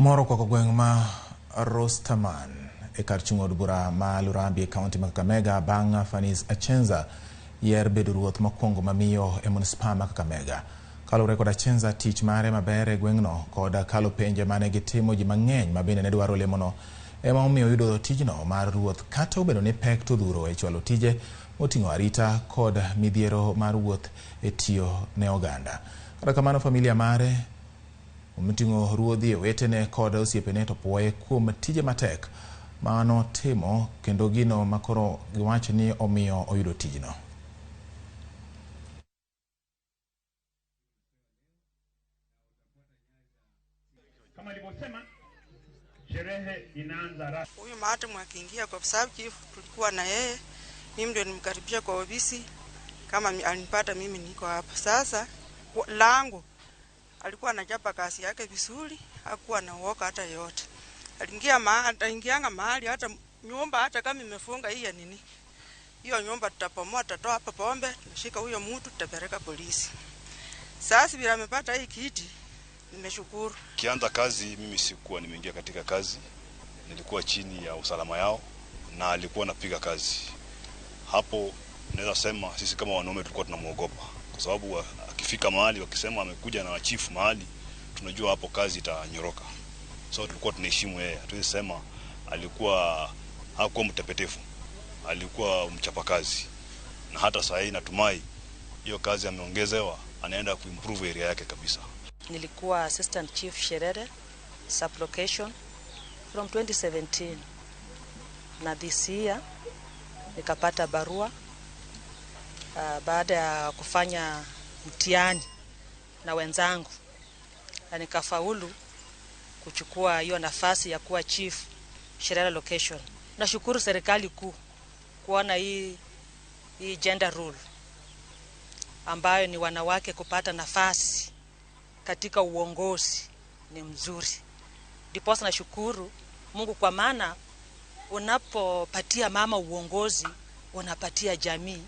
Moro kwako gweng' ma Rosterman e kar chung' od bura ma Lurambi e kaunti ma Kakamega bang' Fanis Achenza yier bedo ruoth mokwongo mamiyo e manispaa ma Kakamega. Kaluwore kod Achenza, tich mare maber e gweng'no kod kalo penje mane gitimo ji mang'eny ma bende ne dwaro lemono ema omiyo oyudo tijno mar ruoth kata obedo ni pek to odhuro e chwalo tije moting'o arita kod midhiero mar wuoth e tiyo ne oganda. Kata kamano, familia mare moting'o ruodhi, owetene kod osiepene to puoye kuom tije matek manotimo kendo gino makoro giwacho ni omiyo oyudo tijno. Kama alivyosema, sherehe inaanza rasmi. Huyu Martin akiingia kwa sub chief tulikuwa na yeye, mimi ndio nimkaribisha kwa ofisi, kama alinipata mimi niko hapa. Sasa lango alikuwa anachapa kazi yake vizuri, hakuwa na uoga hata yote. Aliingia ataingianga mahali hata nyumba hata kama imefunga hii ya nini. Hiyo nyumba tutapomoa, tutatoa hapa pombe, tunashika huyo mtu tutapeleka polisi. Sasa bila amepata hii kiti, nimeshukuru. Kianza kazi mimi sikuwa nimeingia katika kazi, nilikuwa chini ya usalama yao na alikuwa anapiga kazi. Hapo naweza sema sisi kama wanaume tulikuwa tunamuogopa kwa sababu akifika mahali wakisema amekuja na chief mahali, tunajua hapo kazi itanyoroka. So tulikuwa tunaheshimu yeye. Hatuwezi sema alikuwa hakuwa mtepetefu, alikuwa mchapakazi. Na hata saa hii natumai hiyo kazi ameongezewa, anaenda kuimprove area yake kabisa. Nilikuwa assistant chief Sherere sub-location from 2017 na this year nikapata barua baada ya kufanya mtihani na wenzangu na nikafaulu kuchukua hiyo nafasi ya kuwa chief Sherere location. Nashukuru serikali kuu kuona hii gender rule ambayo ni wanawake kupata nafasi katika uongozi ni mzuri. Ndiposa nashukuru Mungu kwa maana unapopatia mama uongozi unapatia jamii